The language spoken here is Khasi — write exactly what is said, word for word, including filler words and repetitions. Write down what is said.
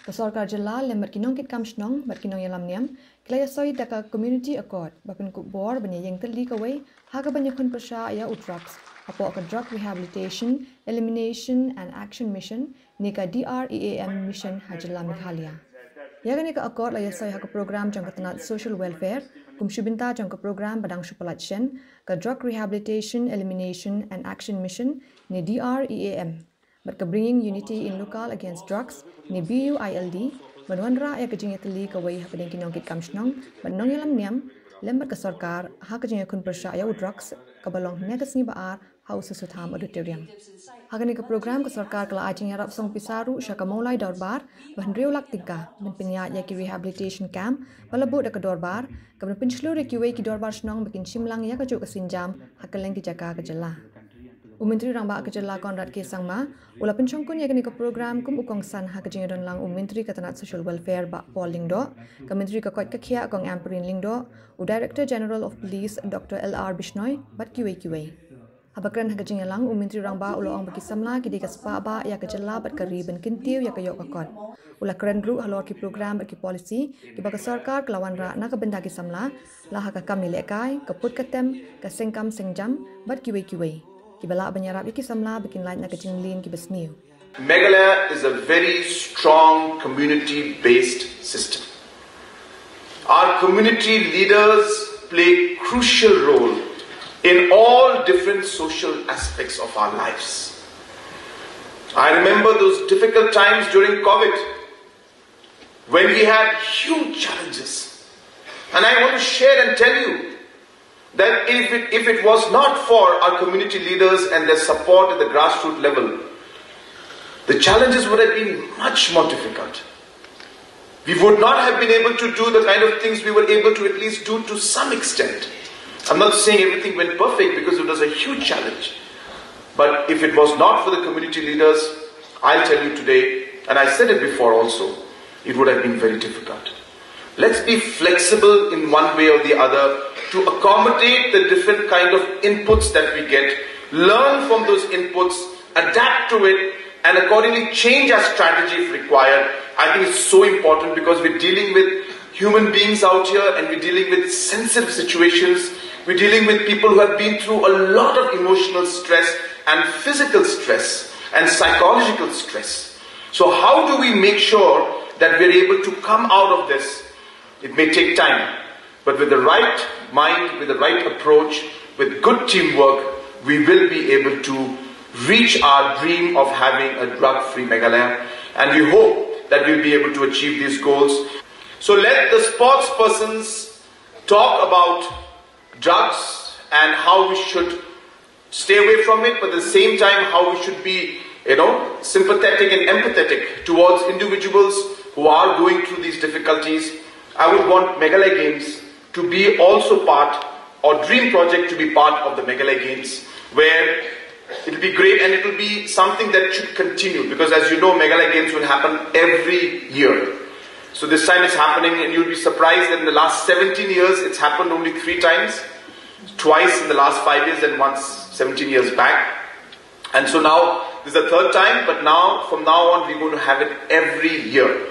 Ka sorkar jylla lem bad ki nongkitkam shnong bad ki nongïalam niam ki la ïasoi da ka Community Accord ba pynkup bor ban ïaïeng tylli kawei ha kaban ïakhun pyrshah ïa u drugs hapoh ka Drug Rehabilitation, Elimination and Action Mission ne ka D R E A M Mission ha jylla Meghalaya. Ïa kane ka accord la ïasoi ha ka program jong ka tnat Social Welfare kum shi bynta jong ka program ba dang shu pyllait shen, ka Drug Rehabilitation, Elimination and Action Mission ne D R E A M bad ka Bringing Unity in Lokal Against Drugs ne B U I L D, ban wanrah ïa ka jingïatylli kawei hapdeng ki nongkitkam shnong bad nongïalam niam lem bad ka sorkar ha ka jingïakhun pyrshah ïa u drugs kaba long ha ka sngi ba ar ha u Sisutham Auditorium. Ha kane ka program ka sorkar ka la ai jingïarap song pisa ruh sha ka Mawlai Dorbar ba hynriew lak tyngka ban pynïaid ïa ki rehabilitation camp ba la buh da ka dorbar, kaban pynshlur ïa kiwei ki dorbar shnong ba kin shim lang ïa kajuh ka sienjam ha kylleng ki jaka ka jylla. U Myntri Rangbah ka jylla Conrad K Sangma u la pynshongkun ïa kane ka program kum u kongsan ha ka jingïadonlang u Myntri ka tnat Social Welfare Bah Paul Lyngdoh, ka Myntri ka koit ka khiah Kong Ampareen Lyngdoh, u Director General of Police Doctor L R Bishnoi bad kiwei kiwei. Haba kren ha ka jingïalang u Myntri Rangbah u la ong ba ki samla ki dei ka spah bah ïa ka jylla bad ka ri ban kyntiew ïa ka ïoh ka kot. U la kren ruh halor ki program bad ki policy kiba ka sorkar ka la wanrah na ka bynta ki samla, la ha ka kam ïalehkai, ka put ka tem, ka seng kam seng jam bad kiwei kiwei, kiba lah ban ïarap ïa ki samla ba kin lait na ka jingleit kiba sniew. Meghalaya is a very strong community based system. Our community leaders play crucial role in all different social aspects of our lives. I remember those difficult times during COVID when we had huge challenges. And I want to share and tell you that if it, if it was not for our community leaders and their support at the grassroots level, the challenges would have been much more difficult. We would not have been able to do the kind of things we were able to at least do to some extent. I'm not saying everything went perfect because it was a huge challenge. But if it was not for the community leaders, I'll tell you today, and I said it before also, it would have been very difficult. Let's be flexible in one way or the other to accommodate the different kind of inputs that we get, learn from those inputs, adapt to it, and accordingly change our strategy if required. I think it's so important because we're dealing with human beings out here and we're dealing with sensitive situations. We're dealing with people who have been through a lot of emotional stress and physical stress and psychological stress. So, how do we make sure that we're able to come out of this? It may take time, but with the right mind, with the right approach, with good teamwork, we will be able to reach our dream of having a drug free Meghalaya, and we hope that we'll be able to achieve these goals. So, let the sports persons talk about drugs and how we should stay away from it, but at the same time, how we should be, you know, sympathetic and empathetic towards individuals who are going through these difficulties. I would want Meghalaya Games to be also part, or Dream Project to be part of the Meghalaya Games, where it'll be great and it'll be something that should continue, because, as you know, Meghalaya Games will happen every year. So this time it's happening, and you'll be surprised that in the last seventeen years, it's happened only three times, twice in the last five years and once seventeen years back. And so now, this is the third time, but now, from now on, we're going to have it every year.